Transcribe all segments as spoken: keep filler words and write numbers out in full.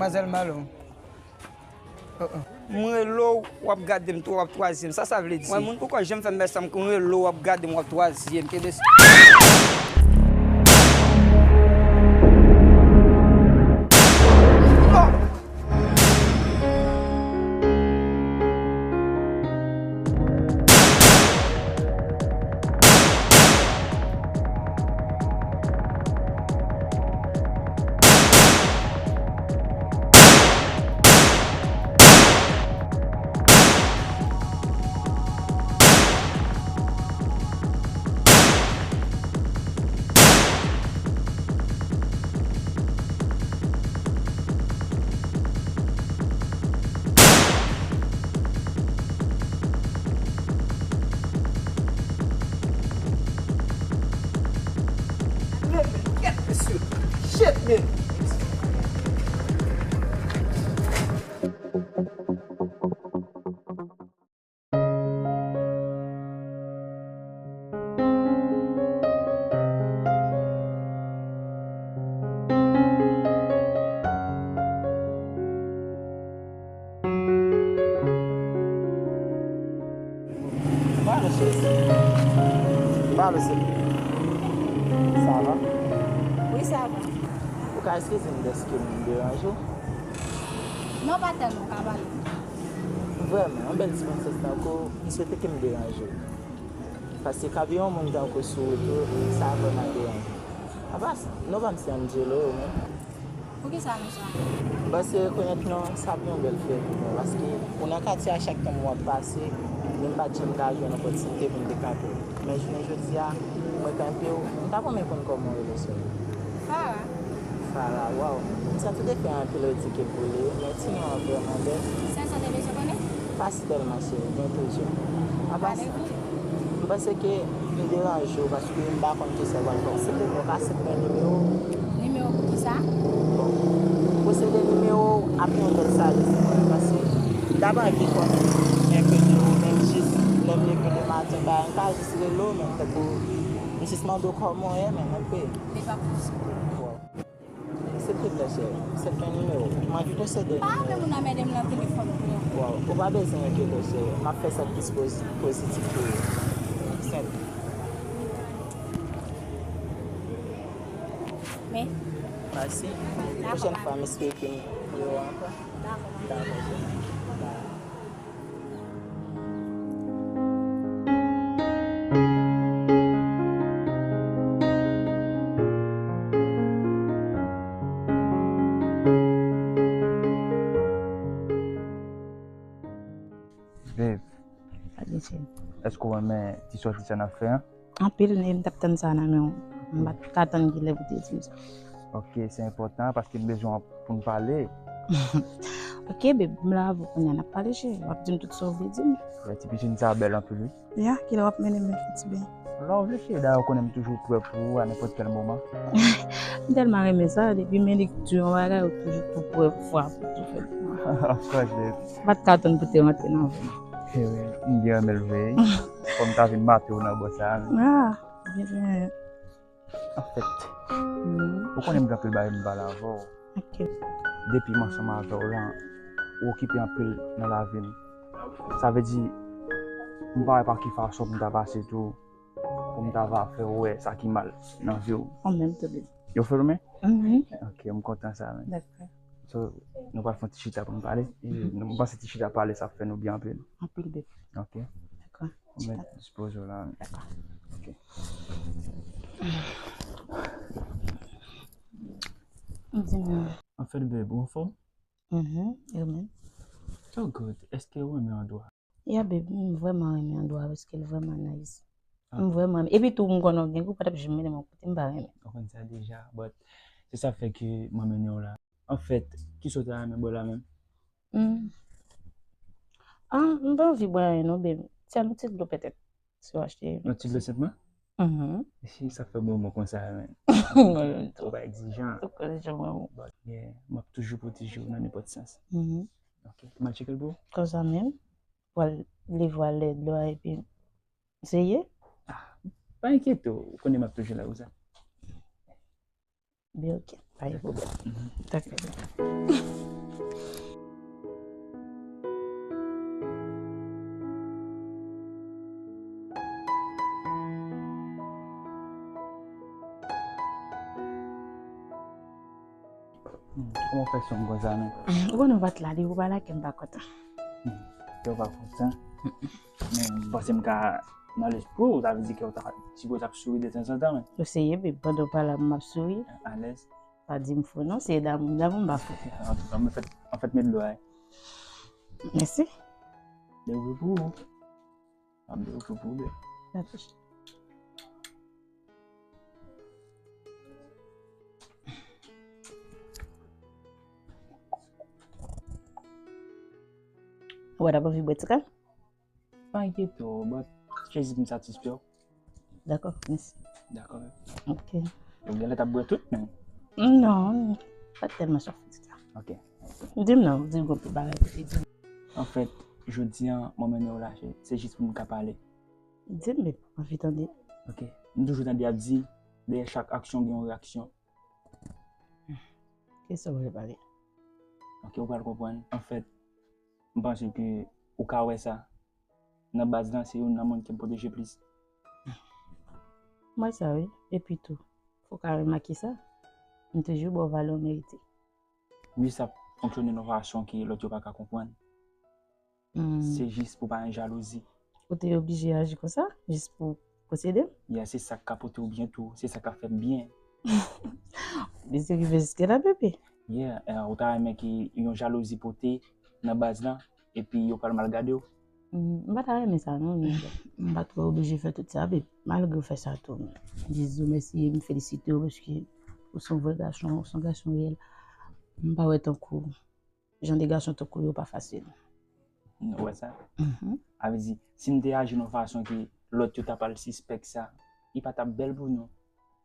Manzèl Malo. Oh, oh. M rele w, w ap gade m tou, w ap twazyèm. Sa sa vle di? Mwen, moun poko janm fè m bèl sa, m rele w, w ap gade m, w ap twazyèm. Kenbe sa. Men, men, kèt, mesye. Shit, men. Pale, cheri. Pale, cheri. Sa va? Wi, sa va. Ou ka eskize m dèske m deranje w? Non, pa tèlman, ou ka pale. Vrèman, yon bèl ti prensès tankou w, m swete ke m deranje w. Paske kanpe yon moun tankou sou wout ou, sa vrèman deranje. Apa sa, non pa m se Angelo, men. Poukisa nou sa? M panse rekonèt non, sa ap yon bèl fè pou nou, paske ou nan katye a, chak tan w ap pase, men m pa t janm ka jwenn opòtinite pou m te kanpe w. Men jounen jodi a, mwen kanpe w, m t ap renmen konn kòman w rele, sè. Farah. Farah, waw. M santi w te fè anpil ridikil pou li, men ti non an vrèman bèl. Sa sa te bezwen konnen? Pa si tèlman, cheri, gen toujou. Apa sa, m panse ke m deranje w paske m pa konn kisa w pral fè. Si w vle, mwen ka sèt mwen nimewo w. Nimewo pou kisa? Bon, posede nimewo w ap yon bèl sajès pou mwen, paske m ta anvi konnen enpe de ou, menm jis lè m leve le maten, bagay, m ka jis rele w, men tankou m jis mande w kòman w ye, men enpe. Li p ap posib. Silteplè, cheri, sèt mwen nimewo w. M anvi posede nimewo w. Pa anpe moun anmède m nan telefòn pou mwen. Waw, ou pa bezwen enkyete w, cheri. M ap fè sa k plis pozi-, pozitif pou ou. Senp. Men. Mèsi. Pwochèn fwa, m espere ke m nimewo w ankò. Dakò, dakò, cheri. Bye. Babe, èske w renmen ti sòti sa n ap fè an? Anpil, e m t ap tann sa nan men w. M pa t ka tann kilè pou te di m sa. Ok, se enpòtan paske m bezwen w pou n pale. Ok, babe, m la avè w kounye a, n ap pale, cheri. W ap di m tout sa w vle di m. Wè, ti pichine sa bèl anpil, wi. Ya, kilè w ap mennen m nan fè ti beny? Lè w vle, cheri. Dayè, ou konnen m toujou prè pou ou a nenpòt kèl moman. M tèlman renmen sa, depi men li di yon bagay, ou toujou tou prè pou frape, pou tou fè. Of course, babe. M pa t ka tann pou te rantre nan vi m. Eh wi, m byen renmen l vre. Fò m ta vin mate w nan bò sa a, men. Ah, byen, byen. Anfèt, ou konnen m gen anpil bagay m pale avè w. Ok. Depi m ansanm avè w la, ou okipe anpil nan lavi m. Sa vle di, m pa wè pa ki fason pou m ta pase tou, pou m ta va fè w wè sa ki mal nan vi w. Ou menm tou, baby. Yo fè l men? Mhm. Ok, m kontan sa, men. Dakò. So, nou pral fè yon ti chita pou nou pale. E nou, m panse ti chita pale, sa ap fè nou byen anpil. Anpil, baby. Ok. Dakò. Ou mèt dispoze w la. Dakò. Ok. Di m. Anfèt, babe, ou anfòm? Mhm, e ou menm? So good. Èske ou renmen andwa? Yeah, babe, m vrèman renmen andwa paske l vrèman nice. Ah. M vrèman renmen. Epi tou, m konnen w gen gou, pa t ap janm mennen m yon kote m pa renmen. Ou konn sa deja, but se sa k fè ke mwen mennen w la. Anfèt, kisa w ta renmen bwè la menm? Hmm. Ah, m pa anvi bwè anyen non, babe. Sèl yon ti dlo petèt. Si w achte. Yon ti dlo senpman? Mhm. Si sa fè bon, bon konsa, men. Mwen menm tou. Ou pa egzijan. Ou konnen jan mwen bon. But, yeah, m ap toujou pwoteje w nan nenpòt sans. Mhm. Ok. M al tcheke l pou ou? Konsa menm. Pral leve al lè dlo a epi seye? Ah, pa enkyete w. Ou konnen m ap toujou la pou sa. Byen, ok, pa gen pwoblèm. Dakò. Kòman w fè sonm konsa menm? Ou konnen w pa t la, depi w pa la, kè m pa kontan. Kè w pa kontan? Men m panse m ka nan lespri w, sa vle di kè w ta sipoze ap souri detanzantan menm. Ou serye, babe, pandan w pa la, m ap souri? Alèz. Pa di m fou non, se damou m damou, m pa fou. Antouka, mwen fèt, anfèt, met dlo a. Mèsi. Depi pou ou. Ap depi pou ou. Ou pa t ap anvi bwè ti kal? Pa enkyete w, but jis m satisfè w. Dakò, mèsi. Dakò. Ok. Ou genlè t ap bwè tout, men. Non, pa tèlman swaf di sa. Ok. Di m non, di m gon pou bagay pou te di. Anfèt, jodi a, mwen mennen w la, se jis pou m ka pale. Di m, babe, m anvi tande. Ok. M toujou tande y ap di, dèyè chak aksyon gen yon reyaksyon. Kisa w vle pale? Ok, ou pral konprann. Anfèt, m panse ke ou ka wè sa. Nan baz lan, se youn nan moun ke m pwoteje plis. M wè sa, wi. Epi tou, fò w ka remake sa. M toujou ba w valè w merite. M jis ap fonksyone nan yon fason ke lòt yo pa ka konprann. Se jis pou pa gen jalouzi. Ou te oblije aji konsa, jis pou posede m? Yeah, se sa k ka pote w byen tou, se sa k ap fè m byen. Li te rive jiske la, bebe. Yeah, eh, ou ta renmen ke yon jalouzi pote nan baz lan, epi yo pral mal gade w? M pa ta renmen sa, non, men m pa t wè oblije fè tout sa, bebe. Malgre w fè sa tou, men. Jis di w mèsi e m felisite w paske ou se yon vrè gason, ou se yon gason reyèl. M pa wè tankou jan de gason tankou yo pa fasil. Ou wè sa? A vle di, si m te aji nan yon fason ke lòt yo ta pral sispèk sa, li pa t ap bèl pou nou.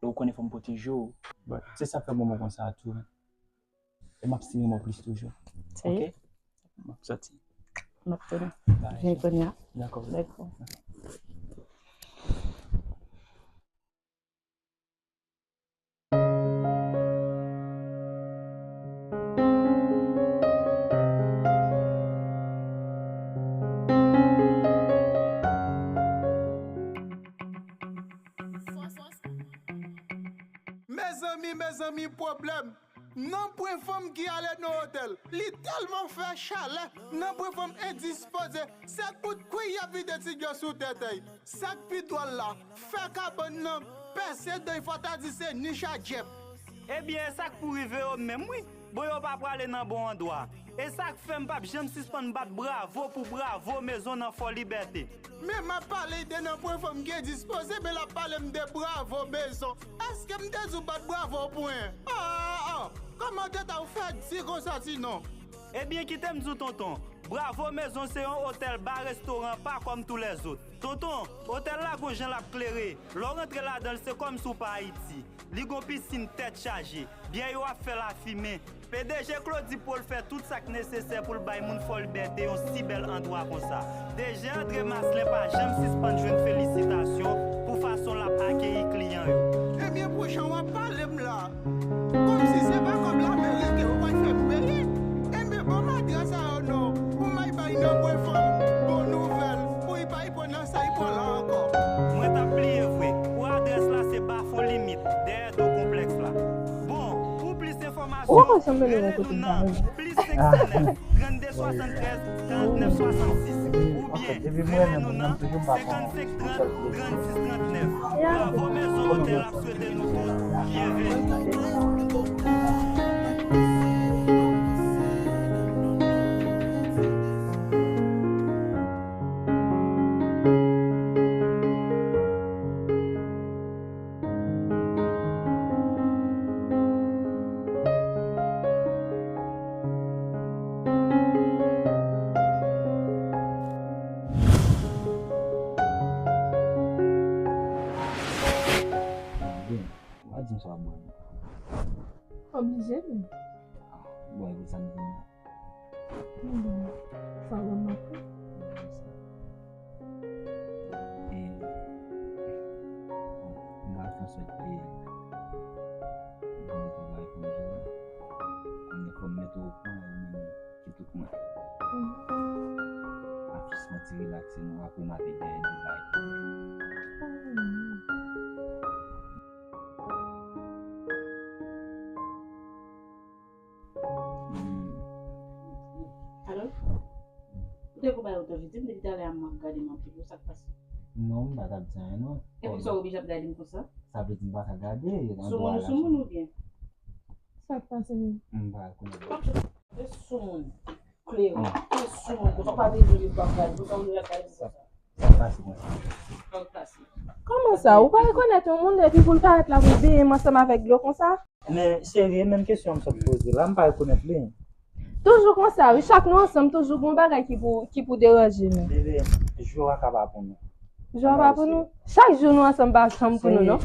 E ou konnen fò m pwoteje w. But se sa k fè moman konsa a tou. E m ap siyen mò plis toujou. Sa ye? Ok? M ap soti. M ap tounen. Bye. Vin kounye a. Dakò. Dakò. Mezanmi, mezanmi, pwoblèm. Nanpwen fanm ki ale nan otèl. Li tèlman fè chalè. Nanpwen fanm endispoze. Se kout kwi y ap vide ti dlo sou tèt li. Sa k pi dwòl la, fè kabann nan pèse dan y, fò ta di se nich a djèp. Ebyen, e sa k pou rive yo menm, wi. Bon, yo pa prale nan bon andwa. E sa k fè m p ap janm sispann bat bravo pou Bravo Maison nan Fò Libète. Men m ap pale de nanpwen fanm ki endispoze, men l ap pale m de Bravo Maison. Èske m te di w bat bravo pou en? Ah, ah, ah. Kòman tèt a w fè di konsa, sinon? Ebyen, kite m di w, tonton. Bravo Maison se yon otèl ba restoran pa kòm tou lèzòt. Tonton, otèl la gon jan l ap klere. Lè w rantre ladan l, se kòmsi w pa Ayiti. Li gon pisin tèt chaje. Byè yo ap fè lafimen. P D G Claudy Paul fè tout sa k nesesè pou l bay moun Fò Libète yon si bèl andwa konsa. D G André Marcelin pa janm sispann jwenn felisitasyon pou fason l ap akeyi kliyan yo. Ebyen, pou jan w ap pale m la, kòmsi se pa kòb la merite ou pral fè m peye. Ebyen, ban m adrès sa yo non, pou m al bay nanpwen fanm bon nouvèl, pou y pa y pran nan sa y pran la ankò. Mwen t ap bliye vre, pou adrès la se Bafon Limit, dèyè do konplèks la. Bon, pou plis enfòmasyon, rele nou nan plis senk san nèf, trannde swasann trèz, karannèf swasannsis, oubyen rele nou nan senkannsenk trant, trannsis trannèf. Bravo Maison Hotel ap swete nou tout byenveni. Ou pa di m sa w ap bwè non. Oblije, men. Bwè epi sa m di m nan. Sa ban m apre. E, bon, m pral fè yon sèt e, bon, Sinon, apre m ap vin dèyè Dubai. Alo? Ou te gon bagay ou t anvi di m depi talè a, m ap gade m anpil wi, sa k pase? Non, m pa t ap di anyen non. E poukisa w oblije ap gade m konsa? Sa vle di m pa ka gade, nan dwa la. Sou moun ou sou moun oubyen? Sa k pase menm? M pa konnen. E sou moun. Klere. E sou moun. Konsa w pa bezwen di w p ap gade, konsa w ap gade konsa. Sa k pase konsa? Sa k pase? Kòman sa? Ou pa rekonèt yon moun epi pou l parèt la pou l benyen m ansanm avèk dlo konsa? Men cheri, e menm kesyon an m sot poze la, m pa rekonèt li. Toujou konsa wi, chak nou ansanm toujou gon bagay ki pou, ki pou deranje nou. Bebe, jou a ka pa pou nou. Jou a pa pou nou? Chak jou nou ansanm pa janm pou nou non.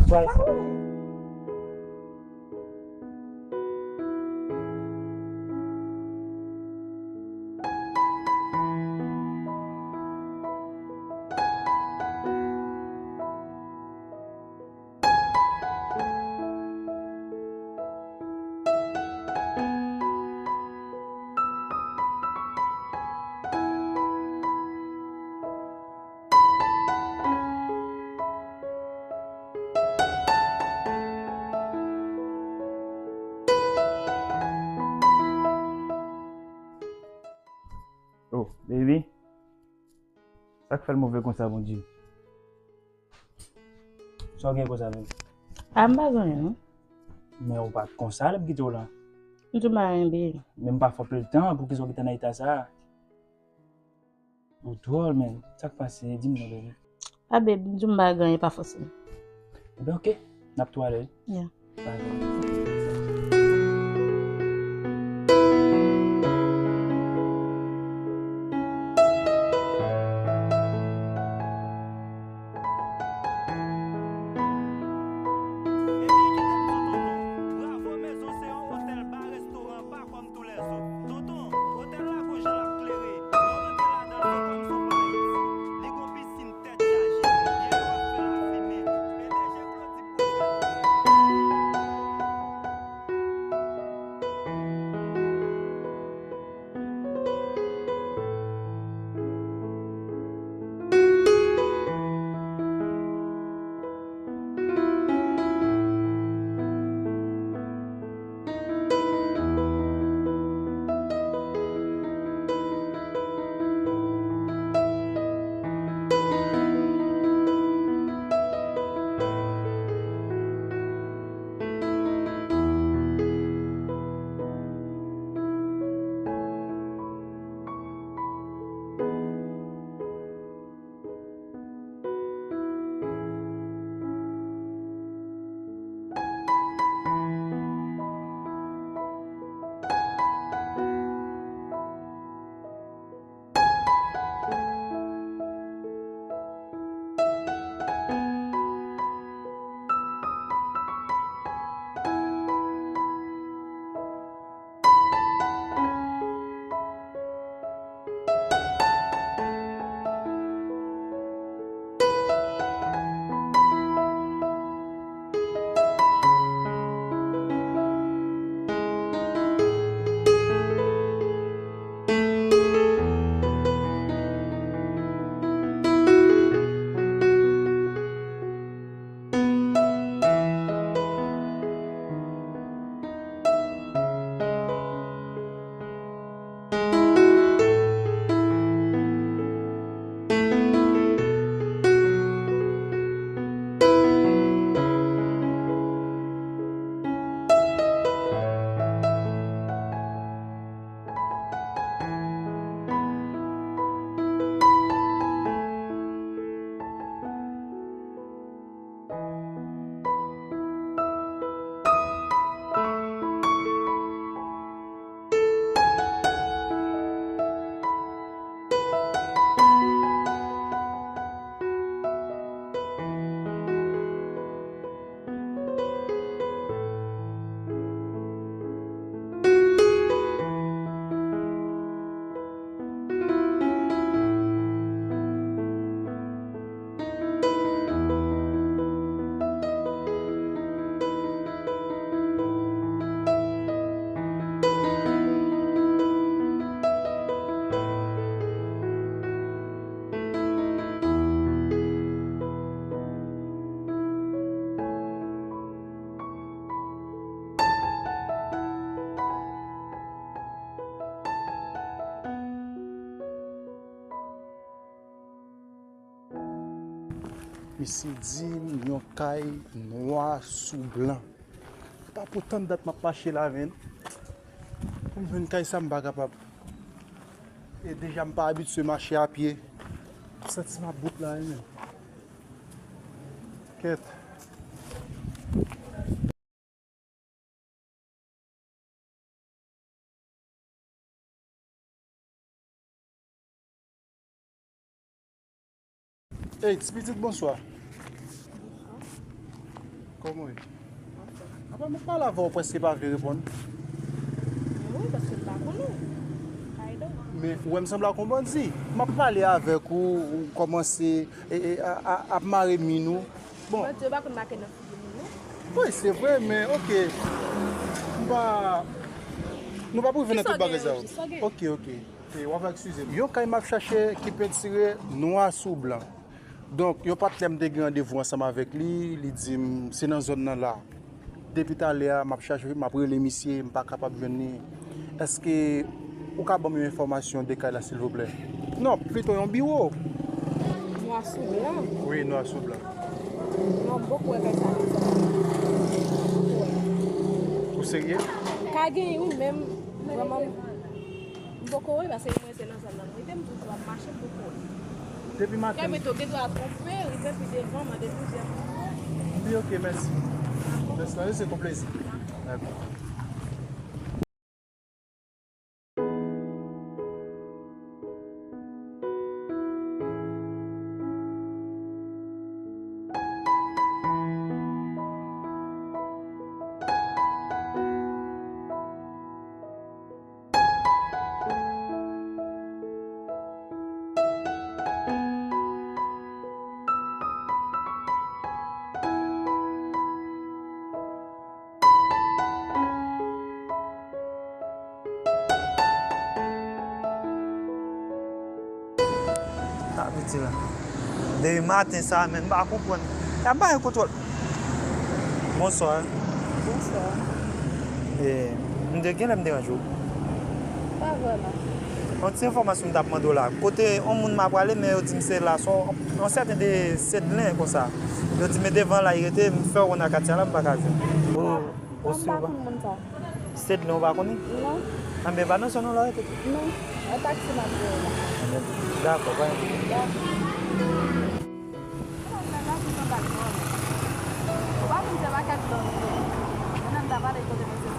Oh, baby. Sa k fè l move konsa, Bondye? Sa w gen konsa menm? A, m pa gen anyen non. Men ou pa t konsa lè m kite w la. M di w m pa gen anyen, baby. Men m pa fè w pèd tan, poukisa w kite nan eta sa a? Ou dwòl, menn. Sa k pase? Di m non, baby. A, baby, m di w m pa gen anyen, pa fòse m. Ebyen, oke. N ap tou ale wi. Yeah. Bravo Maison se yon otèl, ba, restoran, pa kòm tou lèzòt. Tonton, otèl la gon jan l ap klere. Lè w rantre ladan l, se kòmsi w pa Ayiti. Li gon pisin tèt chaje. Byen yo ap fè lafimen. P D G Claudy Projet. Misye di m yon kay nwa sou blan. Pa pou tann dat m ap mache la, menn. Pou m jwenn kay sa, m pa kapab. E deja, m pa abitye mache a pye. M santi m ap bout la, wi, menn. Kèt. Ey, ti pitit, bonswa. Kòman w ye? Apa m ap pale avè w, w prèske pa vle reponn. Wi, paske m pa konnen w. How you doing? Men ou wè m sanble ak yon bandi. M ap pale avèk ou, ou kòmanse, e, e, a, a, ap mare min ou. Bon. Bandi yo pa konn make nan figi moun, non. Wi, se vre, men oke. M pa, nou pa pou rive nan tout bagay sa yo. Oke, oke. E, w ap eskize m. Yon kay m ap chache ki pentire nwa sou blan. Donk, yon patnè m te gen randevou ansanm avèk li, li di m se nan zòn nan la. Depi talè a, m ap chache, m ap rele misye, m pa kapab jwenn li. Èske ou ka ban m yon enfòmasyon de kay la, silvouplè? Non, plito yon biwo. Nwa sou blan? Wi, nwa sou blan. Non, m poko wè kay sa deja. M poko wè. Ou serye? Ka genyen wi, men m vrèman, m poko wè, paske mwen se nan zòn nan m rete, m toujou ap mache, m poko wè. Depi maten. Kè mwen tou gen dwa twonpe, rive pi devan, mande plizyè moun. Wi, oke, mèsi. Mèsi, se yon plezi. Dakò. Sa vle di la. Depi maten sa menm, m pa konprann. Y ap bay kontwòl. Bonswa. Bonswa. E, m te genlè m deranje w? Pa vrèman. Yon ti enfòmasyon m t ap mande w la. Kote yon moun m ap prale, men yo di m se la, se yon, yon sèten de Sedlen konsa. Yo di m e devan la y rete, m fè yon wonn a katye a la, m pa ka jwenn. Ou, ou si w pa konn moun sa. Sedlen ou pa konnen? Non. Anben, pa nan zòn nan la rete tou? Non. An taksi m ap voye la. Anben, dakò, pa gen pwoblèm. Dakò. Ou pa konn se pa kat blan nou ye. Mwen menm ta pale kote mwen se